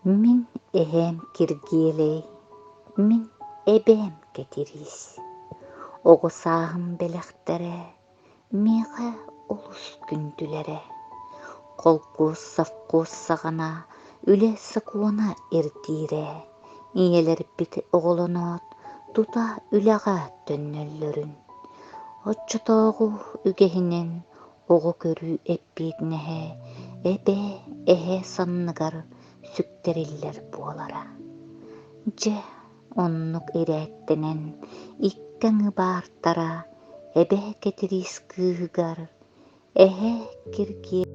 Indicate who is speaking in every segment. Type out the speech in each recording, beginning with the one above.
Speaker 1: Мин эһээм Киргиэлэй, мин эбээм Кэтириис. Оҕо сааһым бэлэхтэрэ миэхэ олус күндүлэрэ. Холкуос, совхоз саҕана үлэ сокуона ирдиирэ. Ийэлэрбит оҕолоноот тута үлэҕэ төннөллөрүн. Оччотооҕу үгэһинэн оҕо көрүү эппиэтинэһэ эбээ, эһээ санныгар сүктэриллэр буолара. Дьэ, оннук ирээттэнэн икки аҥы баартара эбээ Кэтириис кыыһыгар, эһээ Киргиэ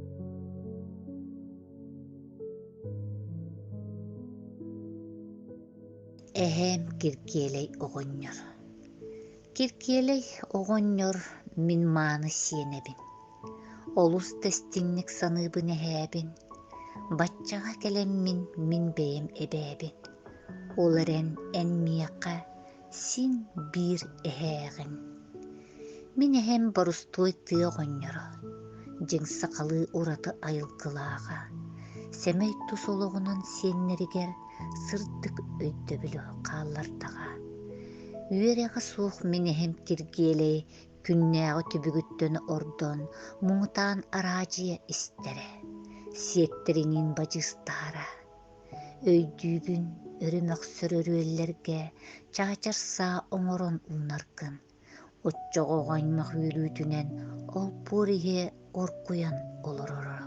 Speaker 1: Эһээм Киргиэлэй оҕонньор Киргиэлэй оҕонньор мин мааны сиэнэбин Олус да истиҥник саныыбын эһээбин, баччаҕа кэлэммин мин бэйэм эбээбин, ол эрэн эн миэхэ син биир эһээҕин. Мин эһэм борустуой тыа оҕонньоро, дьиҥ сахалыы ураты айылгылааҕа, сэмэй тус олоҕунан сиэннэригэр сырдык өйдөбүлү хааллардаҕа. Үөрэҕэ суох мин эһэм Киргиэлэй Күннээҕи түбүгүттэн ордон, муҥутаан араадьыйа истэрэ, сиэттэриниин бадьыыстаһара. Өйдүүбүн, өрө мөхсөр өрүөллэргэ чаачар саа оҥорон уунаргын, оччоҕо оҕо аймах үөрүүтүнэн олбуор иһэ оргуйан олороро.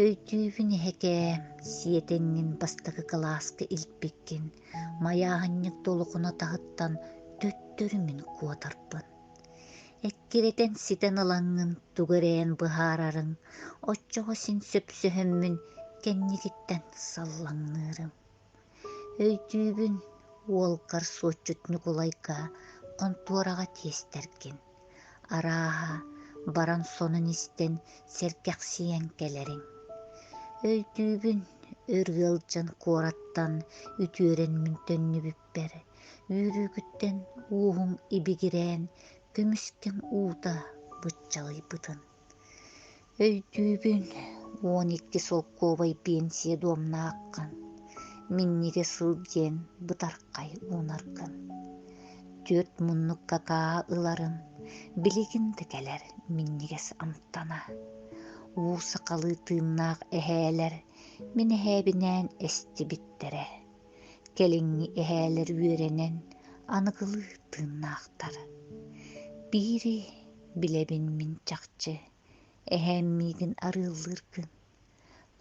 Speaker 1: Өйдүүбүн эһэкээ, сиэтэҥҥин бастакы кылааска илпиккин, майааһынньык долохуна таһыттан төттөрү мин куотарбын. Эккирэтэн ситэн ылаҥҥын тугу эрэйэн быһаарарыҥ, оччоҕо син сөпсөһөммүн кэннигиттэн саллаҥныырым. Өйдүүбүн, уолгар суотчут Ньукулайга хонтуораҕа тиэстэргин. Арааһа, баран сонун истэн сэргэхсийэн кэлэриҥ. Өйдүүбүн, өр ыалдьан куораттан үтүөрэн мин төннүбүппэр, үөрүүгүттэн уоһуҥ ибигирээн, көмүскэҥ уута быччалыйбытын. Өйдүүбүн, 12 солкуобай биэнсийэ дуомнааххын, минньигэс сыл диэн бытархай уунаргын. Түөрт муннук какаа ыларым, билигин да кэлэр минньигэс амтана. Уу сахалыы тыыннаах эһээлэр мин эһээбинээн эстибиттэрэ. Кэлиҥҥи эһээлэр үөрэнэн аныгылыы тыыннаахтар. Биири билэбин мин чахчы, эһээм миигин арыаллыыргын,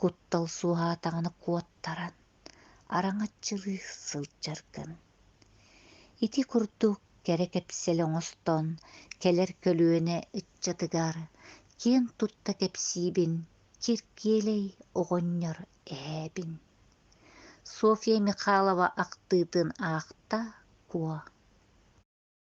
Speaker 1: куттал суоһаатаҕына куоттаран, араҥаччылыы сылдьаргын. Ити курдук кэрэ кэпсэл оҥостон кэлэр көлүөнэ ыччатыгар киэн тутта кэпсиибин Киргиэлэй оҕонньор эһээбин. Софья Михайлова ахтыытын аахта Куо.